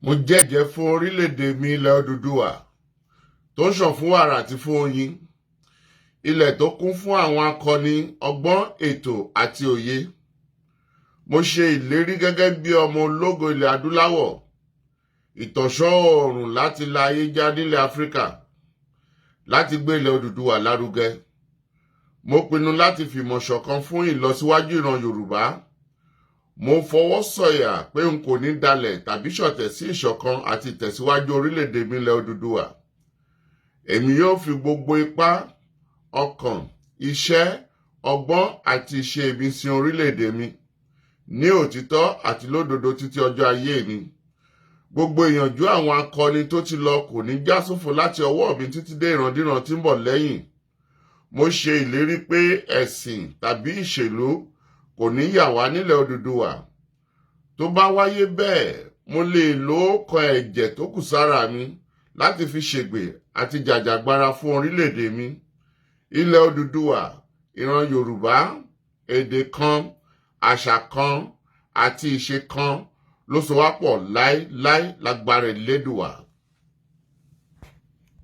Mo jẹ́jẹ́ fún orílẹ̀-èdè mi, ilẹ̀ Odùduwà, tó ń ṣàn fún wàrà àti fún oyin, ilẹ̀ tó kún fún àwọn akọni, ọgbọ́n, ètò àti òye. Mo ṣe ìlérí gẹ́gẹ́ bí ọmọ ológo ilẹ̀ adúláwọ̀, ìtànṣán oòrùn láti la ayé já nílẹ̀ Áfíríkà, láti gbé ilẹ̀ Odùduwà lárugẹ. Mo pinnu láti fìmọ̀ ṣọ̀kan fún ìlọsíwájú ìran Yorùbá. Mo fọwọ́ sọ̀yà pé n kò ní dalẹ̀ tàbí ṣọ̀tẹ̀ sí ìṣọ̀kan àti ìtẹ̀síwájú orílẹ̀-èdè mi, ilẹ̀ Odùduwà. Èmi yóò fi gbogbo ipá, ọkàn, iṣẹ́, ọgbọ́n àti ìṣe mi sin orílẹ̀-èdè mi ní òtítọ́ àti lódodo títí ọjọ́ ayé mi. Gbogbo ìyànjú àwọn akọni tó ti lọ kò ní já sófo láti ọwọ́ mi títí dé ìrandíran tí ń bọ̀ lẹ́yìn. Mo ṣe ìlérí pé ẹ̀sìn tàbí ìṣèlú kò ní yà wá nílẹ̀ Odùduwà. Tó bá wáyé bẹ́ẹ̀, mo lè lo kan ẹ̀jẹ̀ tó kù sára mi láti fi ṣègbè àti jàjàgbara fún orílẹ̀-èdè mi, ilẹ̀ Odùduwà, ìran Yorùbá. Èdè kan, àṣà kan àti ìṣe kan ló so wá pọ̀ láéláé, lágbára Elédùwà.